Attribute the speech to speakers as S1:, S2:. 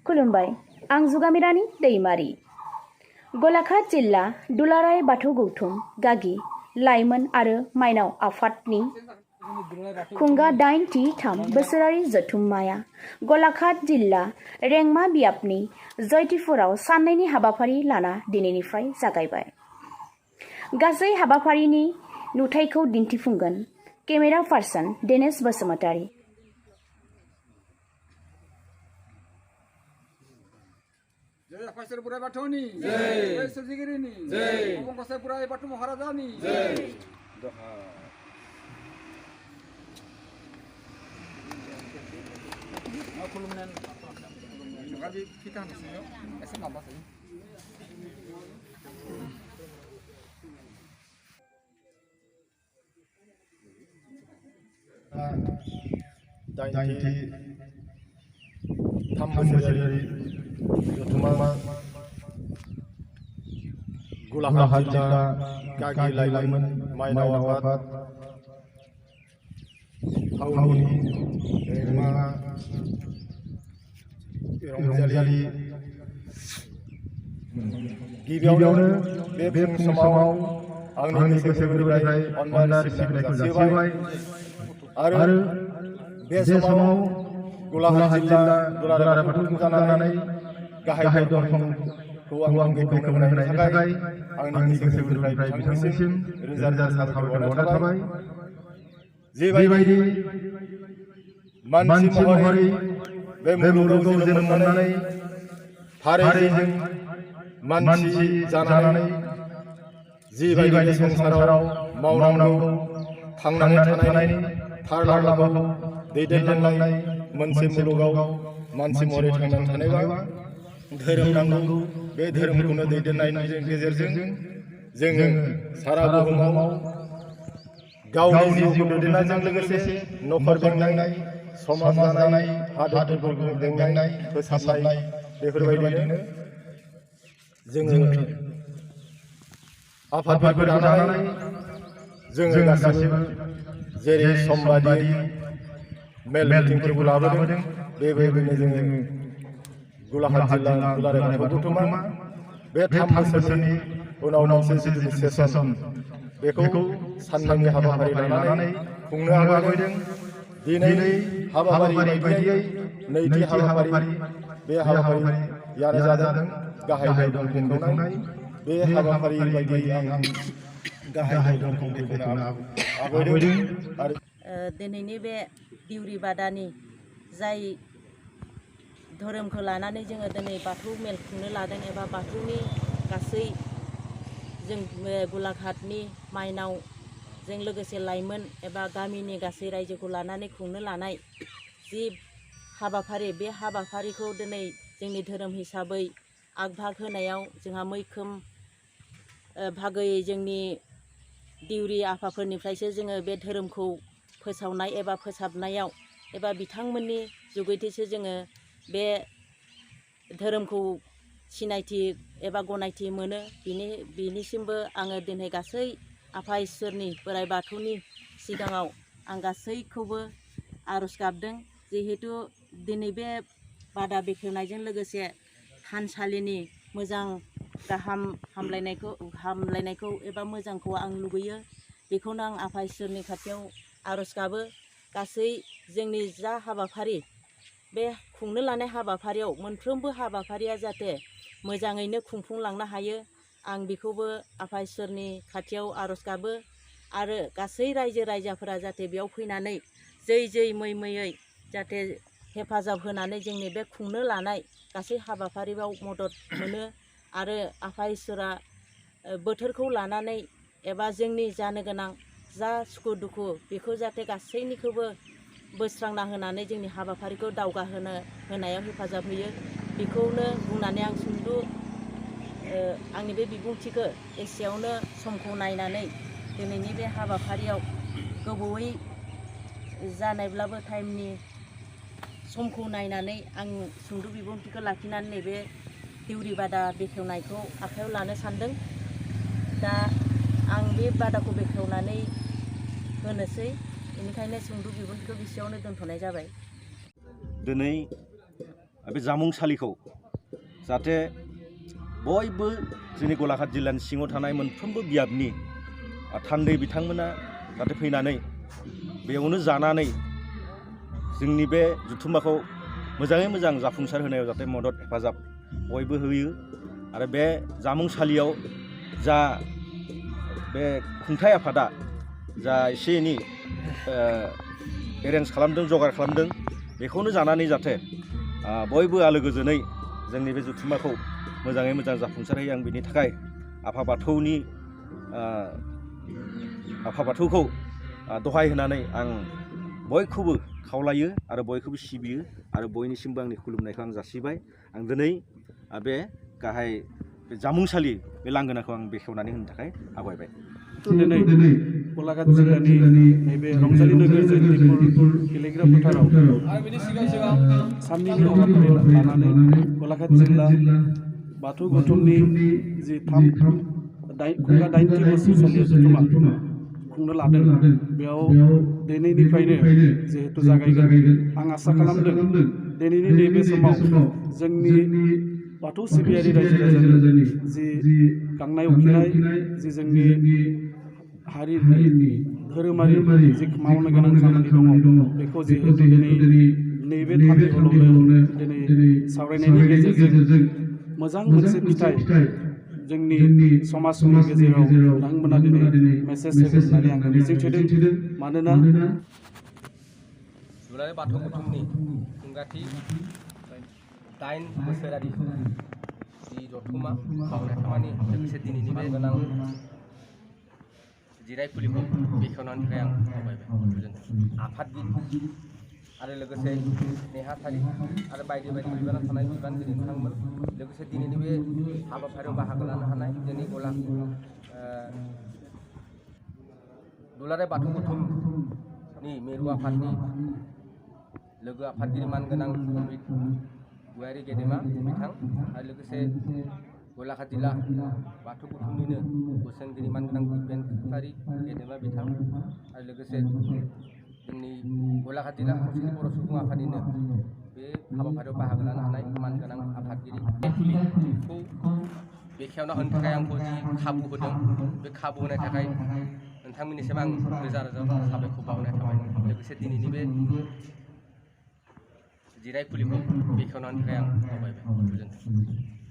S1: खुलुमबाय आं जुगामिरानि दैमारि गलाघाट जिल्ला दुलाराय बाथौ गौथुम गागि लाइमोन आरो माइनाव आफादनि खुंगा 8 बोसोरारि जथुम्माया गलाघाट जिल्ला रेंमा बियाबनि जयतिपुराव साननैनि हाबाफारि लाना दिनैनिफ्राय जागायबाय। गासै हाबाफारिनि नुथायखौ दिन्थिफुंगोन केमेरा पार्सन दिनेश बसुमतारी।
S2: जय आफासर बुराय बाथौनि जय सोरजिगिरिनि जय अबंगसाय बुराय बाथौ महाराजानि जय खुलुमनाय नोंथाङा kita हानोसै एसे माबासै
S3: दाइनथि थाम बोसोरारि जथुम्मा गलाघाट जिल्ला गागि लाइमोन माइनाव आफाद थावनि रेंमा रंजालि गिबियावनो बे फुं समाव आंनि गोसो गोरबोनिफ्राय अननाय सिबिनायखौ जासिबाय आरो बे समाव गलाघाट जिल्ला दुलाराय बाथौ गौथुम जानानै गाहाय दर्शनखौ आं बेखेवनो होनायनि थाखाय आंनि गोसो गोरबोनिफ्राय बिथांनिसिम रोजा रोजा साबायखर बावनाय थाबाय। जेबायदि मानसि महरै बे मुलुगाव जोनोम मोननानै फारिजों मानसि जानानै जिबायदि संसाराव मावनांगौ थांनानै थानायनि थार लामाखौ दैदेनलांनाय मोनसे मुलुगाव मानसि महरै थांनानै थानायबा धोरोम नांगौ। बे धोरोमखौनो दैदेननायनि गेजेरजों जोङो सारा बुहुमाव गावनि जिउ दैदेननायजों लोगोसे न'खर बेंनाय समाज दानाय हादोरफोरखौ बेंनाय फोसाबनाय बेफोरबायदिनो जोङो आफादफोरखौ दानानै जोङो गासिबो जेरै समबादि मेल मिटिंफोरखौ लाबोदों बेबायदिनो जोङो गलाघाट जिल्ला दुलाराय बाथौ गौथुमा बे 3 बोसोरनि उनाव मोनसे सेसन बेखौ साननैनि हाबाफारि लानानै खुंनो आवगायदों। दिनै हाबाफारि बायदियै नैथि हाबाफारि बे हाबाफारियानो जादों गाहाय दरखं बेखेवनाय। बे हाबाफारि बायदियै आं गाहाय दरखं बेखेवनो आवगायदों आरो
S4: दिनैनि बे दिउरि बादानि जाय धोरोमखौ लानानै जोङो दिनै बाथौ मेल खुंनो लादों एबा बाथौनि गासै जों गलाघाटनि माइनावजों लोगोसे लाइमोन एबा गामिनि गासै रायजोखौ लानानै खुंनो लानाय जि हाबाफारि बे हाबाफारिखौ दिनै जोंनि धोरोम हिसाबै आग-भाग होनायाव जोंहा मैखोम भागोयै जोंनि दिउरि आफाफोरनिफ्रायसो जोङो बे धोरोमखौ फोसावनाय एबा फोसाबनायाव एबा बिथांमोननि जुगैथिसो जोङो बे धोरोमखौ सिनायथि एबा गनायथि मोनो। बिनिसिमबो आङो दिनै गासै आफा इसोरनि बोराइ बाथौनि सिगाङाव आं गासैखौबो आरज गाबदों। जिहेतु दिनै बे बादा बेखेवनायजों लोगोसे थानसालिनि मोजां गाहाम हामलायनायखौ एबा मोजांखौ आं लुबैयो। बेखौनो आं आफा इसोरनि खाथियाव आरज गाबो। गासै जोंनि जा हाबाफारि बे खुंनो लानाय हाबाफारियाव मोनफ्रोमबो हाबाफारिया जाहाथे मोजाङैनो खुंफुंलांनो हायो आं बेखौबो आफा इसोरनि खाथियाव आरज गाबो। आरो गासै रायजो राजाफोरा जाहाथे बेयाव फैनानै जै मैयै जाहाथे हेफाजाब होनानै जोंनि बे खुंनो लानाय गासै हाबाफारियाव मदद मोनो। आरो आफा इसोरा बोथोरखौ लानानै एबा जोंनि जानो गोनां जा सुखु दुखु बेखौ जाहाथे गासैनिखौबो बोस्रांना होनानै जोंनि हाबाफारिखौ दावगाहोनायाव हेफाजाब होयो। बेखौनो बुंनानै आं सुंद' आंनि बे बिबुंथिखौ एसेयावनो समखौ नायनानै दिनैनि बे हाबाफारियाव गोबावै जानायब्लाबो टाइमनि समखौ नायनानै आं सुंद' बिबुंथिखौ लाखिनानै नैबे दिउरि बादा बेखेवनायखौ आखायाव लानो सानदों। दा आं बे बादाखौ बेखेवनानै होनोसै, बेनिखायनो सुंद' बिबुंथिखौ बेसेयावनो दोनथ'नाय जाबाय।
S5: दिनै बे जामुंसालिखौ जाहाथे बयबो जोंनि गलाघाट जिल्लानि सिङाव थानाय मोनफ्रोमबो बियाबनि थान्दै बिथांमोना जाहाथे फैनानै बेयावनो जानानै जोंनि बे जुथुम्माखौ मोजाङै मोजां जाफुंसार होनायाव जाहाथे मदद हेफाजाब बयबो होयो आरो बे जामुंसालियाव जा बे खुंथाय आफादा जा एसे एनै एरेन्ज खालामदों जगार खालामदों बेखौनो जानानै जाहाथे बयबो आलो गोजोनै जोंनि बे जुथुम्माखौ मोजाङै मोजां जाफुंसार होयो आं बिनि थाखाय आफा बाथौखौ दहाय होनानै आं बयखौबो खावलायो आरो बयखौबो सिबियो आरो बयनिसिमबो आंनि खुलुमनायखौ आं जासिबाय आं दिनै बे गाहाय बे जामुंसालि बे लांगोनाखौ आं बेखेवनानै होनो थाखाय आवगायबाय।
S6: दिनै गलाघाट जिल्लानि नैबे रंजालि नोगोर जयन्तिपुर गेलेग्रा फोथाराव साननिबो हाबाफारि लानानै गलाघाट जिल्ला बाथौ गौथुमनि जि खुंगा 90 बोसोरसालि जथुम्मा खुंनो लादों बेयाव दिनैनिफ्रायनो जिहेतु जागायगोन आं आसा खालामदों दिनैनि नैबे समाव जोंनि बाथौ सिबियारि रायजो राजानि जि गांनाय उखैनाय जि जोंनि हारिनि धोरोमारि जि मावनो गोनां खामानि दङ बेखौ जिहेतु दिनै नैबे थान्दै हलावनो दिनै सावरायनायनि गेजेरजों मोजां मोनसे फिथाइ जोंनि समाजनि गेजेराव बिथांमोना दिनै मेसेज होगोन होननानै आङो मिजिंथिदों मानोना
S7: दुलाराय बाथौ गौथुमनि खुंगाथि 8 बोसोरारि जि जथुम्मा मावनाय खामानि लोगोसे दिनैनि बे गोनां जिरायफुलिखौ बेखेवनायनि थाखाय आं आवगायबाय आफादगिरि आरो लोगोसे नेहाथारि आरो बायदि बायदि बिबानाव थानाय बिबानगिरि बिथांमोन लोगोसे दिनैनि बे हाबाफारियाव बाहागो लानो हानाय जोंनि दुलाराय बाथौ गौथुमनि मिरु आफादनि लोगो आफादगिरि मानगोनां गयारि गेदेमा बिथां आरो लोगोसे गलाघाट जिल्ला बाथौ गौथुमनिनो बोसोनगिरि मानगोनां दिपेन कसारि गेदेमा बिथां आरो लोगोसे जोंनि गलाघाट जिल्ला खौसेथि बर' सुबुं आफादनिनो बे हाबाफारियाव बाहागो लानो हानाय मानगोनां आफादगिरिखौ बेखेवना होनो थाखाय आंखौ जि खाबु होदों बे खाबु होनाय थाखाय नोंथांमोननिसिम आं रोजा रोजा साबायखर बावनाय थाबाय लोगोसे दिनैनि बे जिरायफुलिखौ बेखेवनायनि थाखाय आं आवगायबाय। गोजोन्थों।